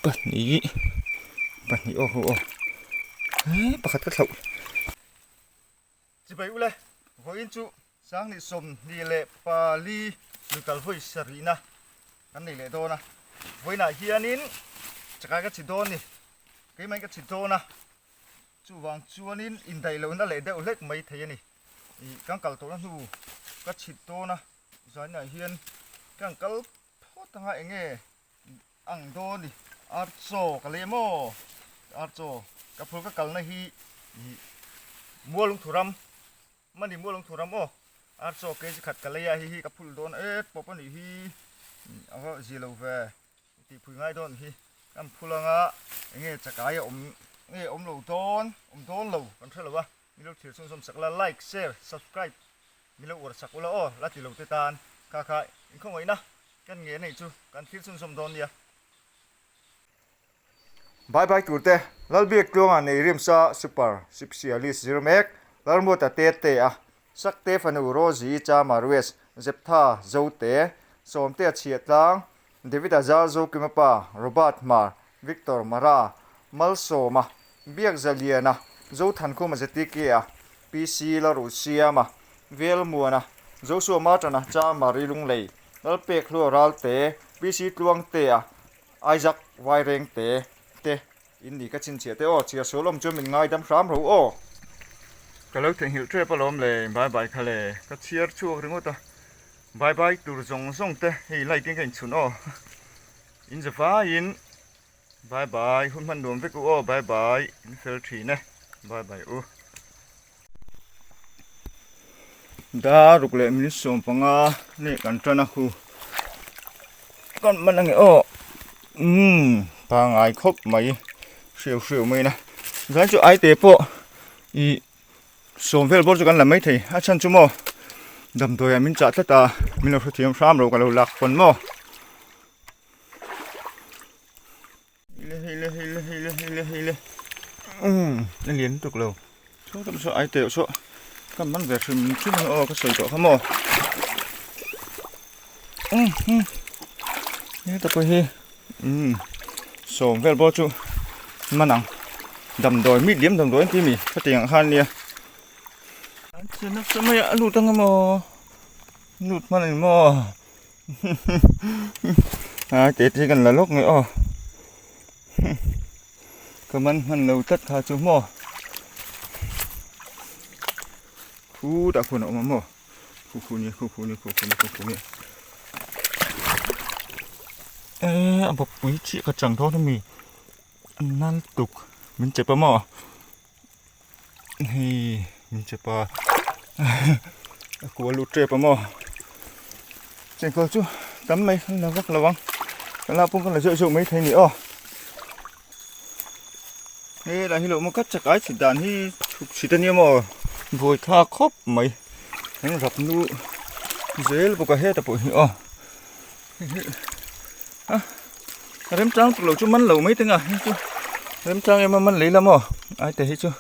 Pahnih pahnih aw ho aw he pakhat ka thlauh. Chibai ule vawiin chu Sanghnih 24 lui kal vawi sarihna kan nei leh dawn a, vawiinah hianin chakai ka chhit dawn a ni, keimahin ka chhit dawn a, chuvang chuanin indaih lohna leh deuh hlek mai thei a ni, ih kan kal tawhna hnu ka chhit dawn a, zaninah hian kan kal phawt anga eng nge Ang dawn i ar chaw ka lei maw? Ar chaw ka phur ka kalna hi ih Mualung Thuram mani Mualung Thuram aw ar chaw kg khat ka lei a hei hi ka phul dawn et pawp a nih hi a va zia lo ve tih phui ngai dawn hi kan phul anga enge chakai a awm nge awm lo dawn awm dawn lo kan hre lo a mi lo thlir chhunzawm sak la like share subscribe mi lo uar sak ula aw la ti lo te tan kha kha inkhawngaihna Kan nge nei chu kan thil chhunzawm dawn nia. Bye bye tur te, Lalbiak Tluanga nei rimsa super sipsialist zir mek, Lalmuata te te a, Sakte fanu Rosie Chama Rues, Zeptha Zote, Sawmtea Chhiahtlang, David-a Zal Zokima pa, Robert Hmar, Victor Mara, Malsawma, Biak Zaliana, Zothankhuma Zetike-a, PC Laruhsiama, Velmuana, Joshua Martana, Chama Rilunglei, Lalpek Hlua Ralte, PC Tluangtea, Isaac Vairengte te in ni ka chhinchhiah te aw, chhiar sual awm chuan min ngaidam hram ro aw. Ka lo theihnghilh tep alawm le, bye bye kha le, ka chhiar chhuak ringawt a, bye bye tur zawng zawng te hei light in ka inchhun aw, in za vaiin bye bye hun hman nuam vek u aw, bye bye in fel thin e, bye bye u. Dar ruk leh minute 15 leh kan tan a hu kan man ange aw umm pangai khawp mai hreu hreu mai na zan chu ai te pawh ih sawm vel bawr chu kan la mai thei a chhan chu maw damdawi ah min chah tlat a min lo hrethiam hram lo ka lo lak pawn maw. Hile hile hile hile hile hile umm a lian lutuk lo saw tam saw ai teuh saw ka man ve hrim hrim ang aw ka sawi tawh kha maw umm umm heta pawh hi umm sawm vel pawh chu man ang damdawi mi liam damdawi an ti mi khatiang ang khan nia an che nasa mai a a lut ang emaw lut hman a ni maw. A te te kan la lawk nge aw ka man hman lo tlat kha chu maw khutah khuan a awm a maw khu khu ni khu khu ni khu khu ni khu khu ni e a bawkpui chiah ka chang dawn ami a nal tuk min chep a maw hei min chep a a kual lut tep a maw chengkawl chu tam mai kan la vak lo ang kan la pawh kan la zeuh zeuh mai thei a ni aw he lah hi lo maw ka chak ai chhit dan hi chhuk chhit a nia maw buai thlak khawp mai an rap nu zel bawk a heta pawh hi aw a remchang tur lo chu man lo mai teng a hei chu remchang em a man lei la maw ai te hi chu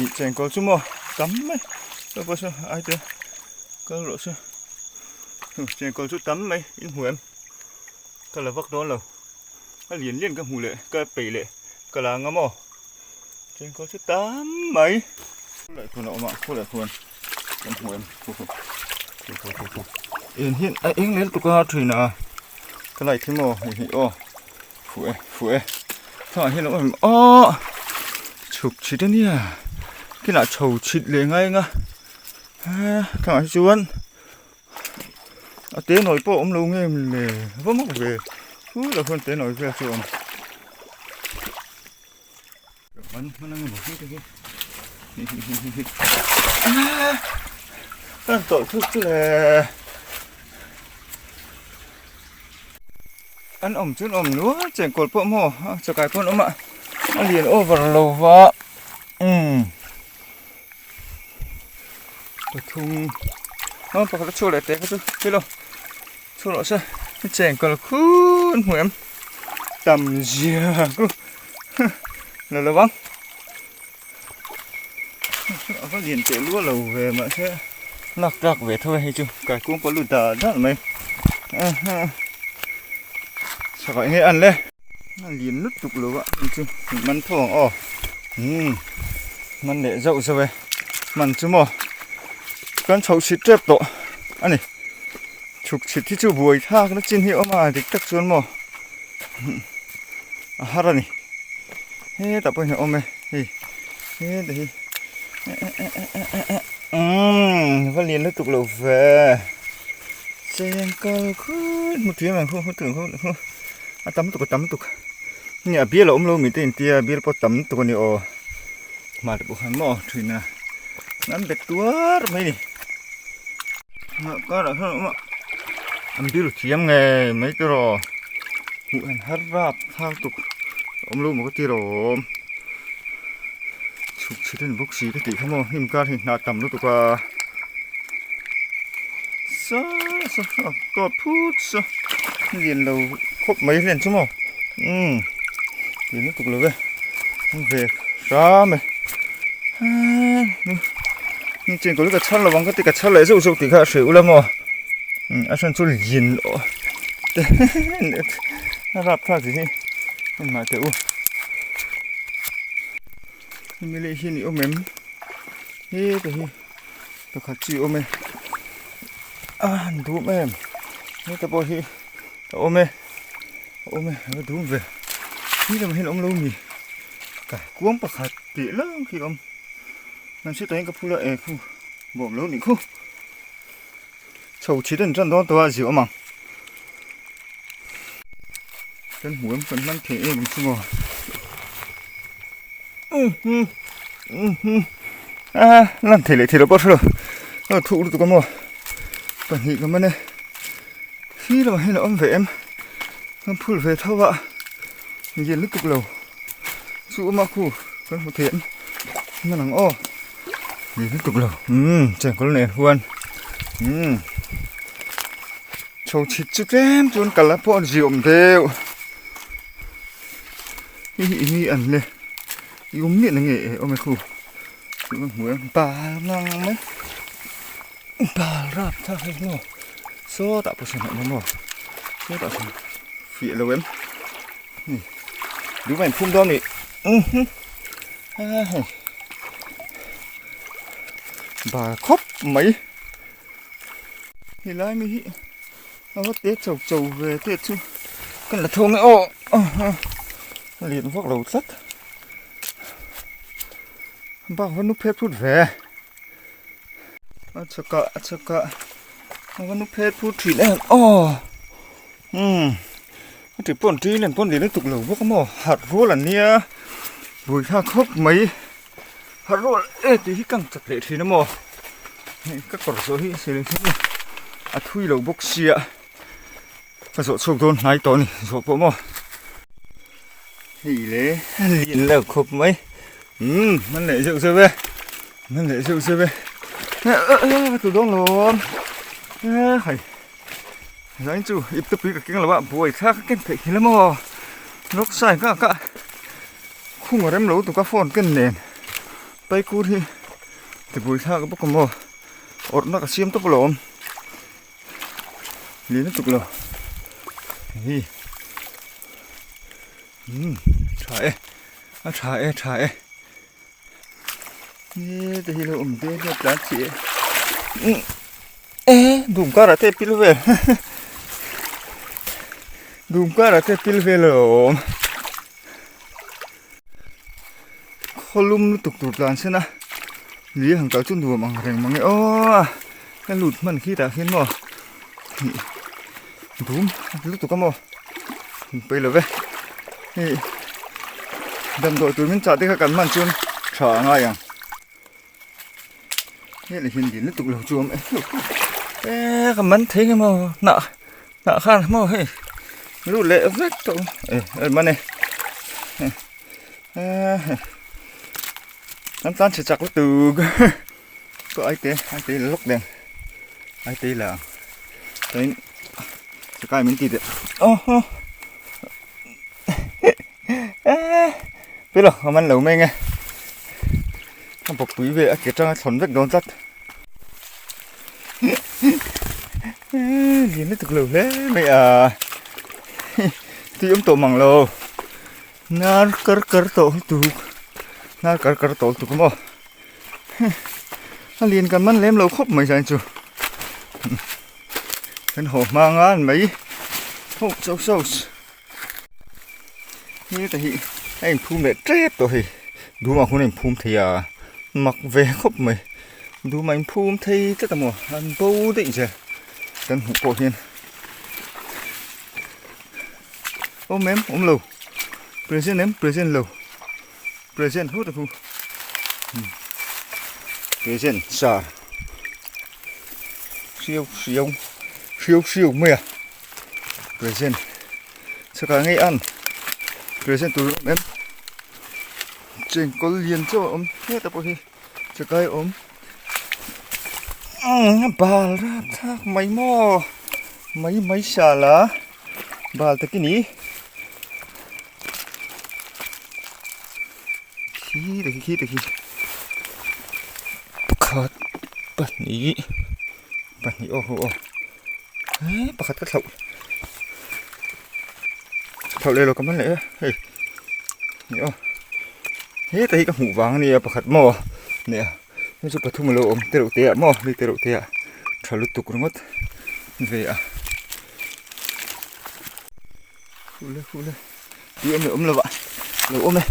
ih chengkawl chu maw tam mai chu pawh chu ai te kal rawh se chengkawl chu tam mai in hmu em ka la vak dawn lo a lian lian ka hmuh leh ka peih leh ka la ang a maw chengkawl chu tam mai khulai khuan a awm a khulai khuan kan hmu em khu khu khu khu khu khu en hian a eng lel tuk a thin a ka light hi maw hei hi aw fuh e fuh e thlang ah hian a awm em aw chhuk chhit ania kinah chho chhit leh ngai anga thlang ah hi chuan a te nawi pawh a awm lo nge le va mak ve khu lah khuan te nawi vel chu a awm. Kan tawlh thut chu le an awm chu an awm nual chengkawl pawh maw a chakai pawh an awm a a lian over lo va umm pathum a pakhat a chhuak leh teh kha chu thil aw chhuak rawh se chengkawl khur hmu em tam zia ku. La lo ang a va lian teh luah lo ve mahse lak tlak ve tho a hei chu kaikung pawh lut dat dat mai. Chakah enge an le? A lian lutuk lo a hei chu man tho ang aw. Umm man leh zauh zauh e. Man chu maw kan chhoh chhit tep tawh a ni. Chhuk chhit hi chu buai thlak na chin hi a awm a dik tak chuan maw a har a ni. Hetah pawh hian a awm e hei hetah hi umm va lian lutuk lo ve. Cheng kal khut hmu tui ang khu hmu tui ang khu a tam tuk a tam tuk nge a bial a awm lo mi te intia bial pawh tam tuk a ni aw hmar te pawh khan maw thin a an bet tuar mai ni karah hian a awm a an biru thiam ngei mai te rawh hmuh an har rap thak tuk awm lo maw ka ti rawh chhuk chhe ten bawk si ka tih kha maw hnim kar hi hna tam lutuk a. Sa sa sa tawt phut sa lian lo khawp mai hlen chu maw umm lian lutuk lo ve ve hram e ni chen ko ka chhar lovang ka ti ka chhar leh zeuh zeuh tih kha a hre ula maw umm a hran chu lian te a rap thlak tih hi engmah teh u hemi leh hian i awm em heta hi. Pakhat chi a awm e a han dum em heta pawh hi a awm e a awm e a va dum ve khi lamah hian a awm lo mi kai kuang pakhat tih lang khi a awm an hre tawhin ka phul a e khu bawm lo nih khu chho chhit a ni tan dawn tawh a zia awm ang kan hmu em kan hman thei em ang chu maw. A lan thei leh thei lo pawh hre lo a thuk lutuk a maw pahnih ka man e khi lamah hian a awm ve em kan phul ve tho a lian lutuk lo chu awm a khu kan hmu thei em man ang aw lian lutuk lo umm chengkawl nen huan umm chho chhit chu tlem chuan kal a pawh a ziawm deuh. Hei hi eng nge an le i awm miah na nge e awm e khu tih ka hmu e bal ngang mai bal rap thlak hei maw sawtah pawh sawn a awm a maw sawtah sawn fiah lo em hei duh a inphum dawn a ni a hei bal khawp mai helai mi hi. A va te chau chau ve te chu kan la thawng e aw a lian vak lo tlat bak va nu phet phut ve a chhakah a chhakah a va nu phet phut thin em aw umm a ti pawn ṭi len pawn lian lutuk lo bawk a maw harh rual an nia bui thlak khawp mai harh rual e tih hi ka ang chak leh thin a maw hei ka kawr zawh hi a thui lo bawk sia ka zawh chhuak dawn hnai tawh a ni zawh pawh maw hei le a lian lo khawp mai umm hman leh zeuh zeuh e hman leh zeuh zeuh e ka tlu dawn lawm hei zain chu ip te pui ka keng lo a buai thlak ka ken theih hi la maw lawk sai ka ka khung a rem lo tuk a phone ken nen Paikur hi ti bui thlak bawk a maw awrhna ka siam tawp alawm lian lutuk lo hei umm tha e a tha e tha e heta hi lo awm te hian tlan chi e umm e dum karah te pil vel dum karah te pil vel alawm. Khawlum lutuk tur tlan sen a lui han kal chu nuam ang reng mang e aw ka lut hman khi tah khian maw dum lutuk a maw pawi lo ve hei damdawi tur min chah te kha kan hman chuan tha a ngai ang. Hei leh hian lian lutuk lo chu a awm e e ka man thei nge maw hnah hnah khan maw hei lut leh vek tawh e e man e an tlan chhe chak lutuk pawh ai te ai te la lawk deng ai te la ang chuanin chakai min ti teh aw haw Pilo a man lo mai nge a bawk pui ve a ke tanga thlawn vek dawn tlat lian lutuk lo hle mai a. Tui awm tawh mang lo. Hnar kar kar tawh lutuk. Hnar kar kar tawh lutuk maw. A lian kan man lem lo khawp mai zan chu. Kan haw hma ngan mai. Ho chau chau. Hei te hi a inphum leh tep tawh hei. Dum ah khuan a inphum thei a. Mak ve khawp mai. Dum a inphum thei tlat a maw. An bo daih zel. Kan hmuh pawh hian. Awm em? Awm lo. Present em? Present lo. Present hut a khu. Present sa. Hriau hriau. Hriau hriau mai a. Present. Chakah ngei an. Present tur awm em? Chengkawl lian chauh a awm. Heta pawh hi chakai a awm. Bal rap thlak mai maw mai mai sal a bal tak i ni khi te khi khi te khi pakhat pahnih pahnih aw aw he pakhat ka thlauh thlauh leh lo ka man leh a hei ni aw heta hi ka hmuh vang a nia pakhat maw nia hei chu pathum alo awm te reuh te ah maw hei te reuh te ah tha lutuk ringawt ve a hule hule tui awm leh awm lo ah lo awm e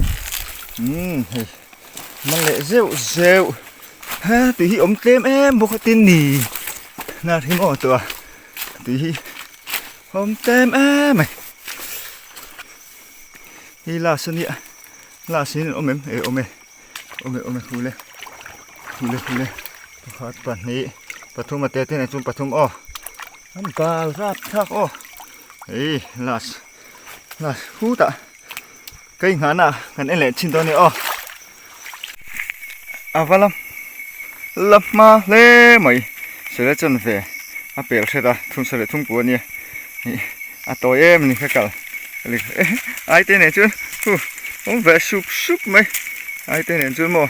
umm hei man leh zeuh zeuh he tui hi awm tlem em bawk a tin ni hnar hi maw tawh a tui hi awm tlem em mai hei last a nia last in awm em eh awm e awm e awm e hule hule hule pakhat pahnih pathum a te te nen chuan pathum aw an bal rap thlak aw hei last last hutah ka inghahna kan en leh thin dawn a ni aw a va la la hma hle mai sele chuan ve a pel hret a thum sawm leh thum kua ania ih a tawi em a ni ka kal ai te nen chuan hu awm ve sup sup mai ai te nen chuan maw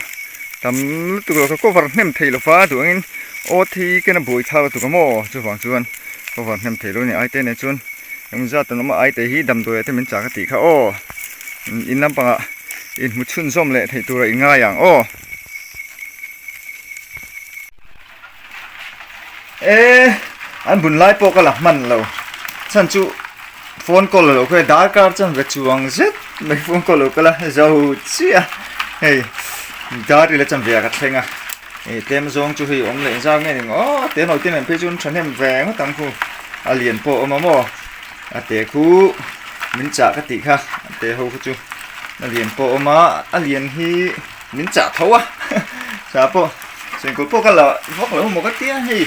tam lutuk lo ka cover hnem thei lo va duh angin aw thi ken a buai thar lutuk a maw chuvang chuan cover hnem thei lo a ni ai te nen chuan eng zat an awm a ai te hi damdawi ah te min chak a tih kha aw in lampangah inhmu chhunzawm leh theih tur a inngai ang aw. E an bun lai pawh ka la hman lo chhan chu phone call lo kha darkar chuan ve chuang zet mai phone call lo kal a zo chiah hei dar ila chuan ve ah ka thleng a ih tlem zawng chu hei awm leh zau nge ni aw te nawi te nen phei chuan thahnem ve ngawt ang khu a lian pawh a awm a maw a te khu min chah ka tih kha a te ho kha chu a lian pawh a awm a a lian hi. Min chah tho a, chah pawh chengkawl pawh ka la vak lo maw ka tia hei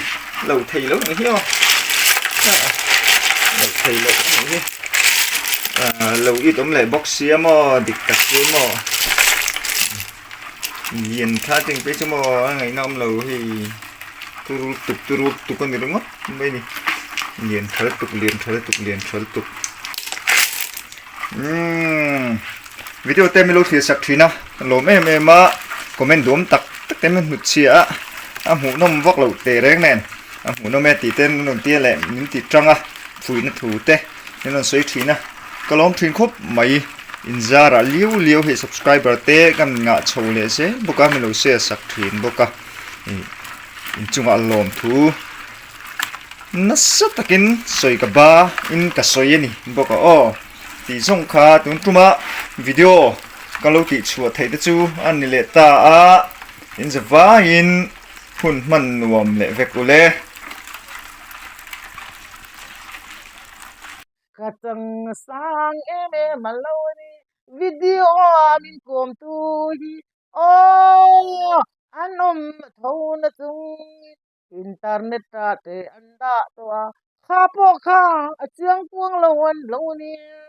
lo thei lo nih hi aw lo thei lo nih hi ah lo it awm leh bawk sia maw dik tak chu maw lian kha cheng phei chu maw a ngaihna awm lo hei turu tuk turu tuk a ni ringawt mai a ni lian tha lutuk lian tha lutuk lian tha lutuk umm. Video te min lo thlir sak thin a, ka lawm em em a, comment duam tak tak te min hnut chhia a, a hmuhnawm vak loh teh reng nen, a hmuhnawm e tih te min rawn tia leh min ti tang a, fuihna thu te min rawn sawi thin a, ka lawm thin khawp mai, inzarah liu liu hei subscriber te ka min ngah chho leh zel bawk a, min lo share sak thin bawk a, ih inchungah lawm thu nasa takin sawi ka ba in ka sawi a ni bawk a aw. Tih zawng kha tun tuma video ka lo tih chhuah theih te chu a ni leh ta a, in za vaiin hun hman nuam leh vek ule. Ka chang sang em em a lo ni video a min kawm tu hi aw an awm tho na chung Internet ah te an dah tawh a, kha pawh kha a chiang kuang lo an lo nia.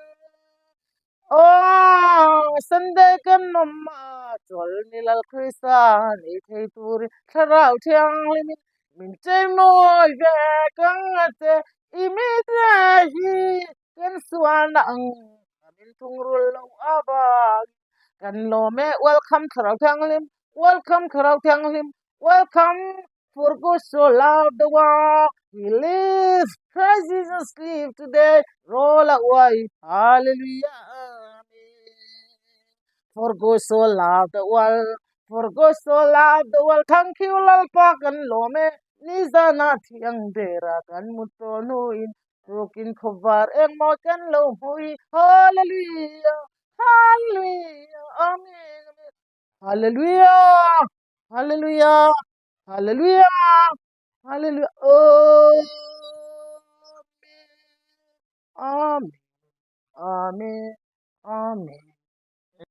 Aw Sunday kan awm a, chawlni Lal Krista nei thei turin Thlarau Thianghlimin min cheimawi ve kang a che, i mite hi kan sualna ang a min thungrul lo avangin kan lawm e. Welcome Thlarau Thianghlim, Welcome Thlarau Thianghlim, Welcome for God so loved the world, he lives. Christ Jesus live today Roll away Hallelujah Amen For God so loved the world For God so loved the world Thank you Lalpa kan lawm e Nizana thiang bera kan mut tawh hnuin Tukin khawvar engmaw kan lo hmu i Hallelujah Hallelujah Amen Amen Hallelujah Hallelujah Hallelujah Hallelujah Amen Amen Amen Amen.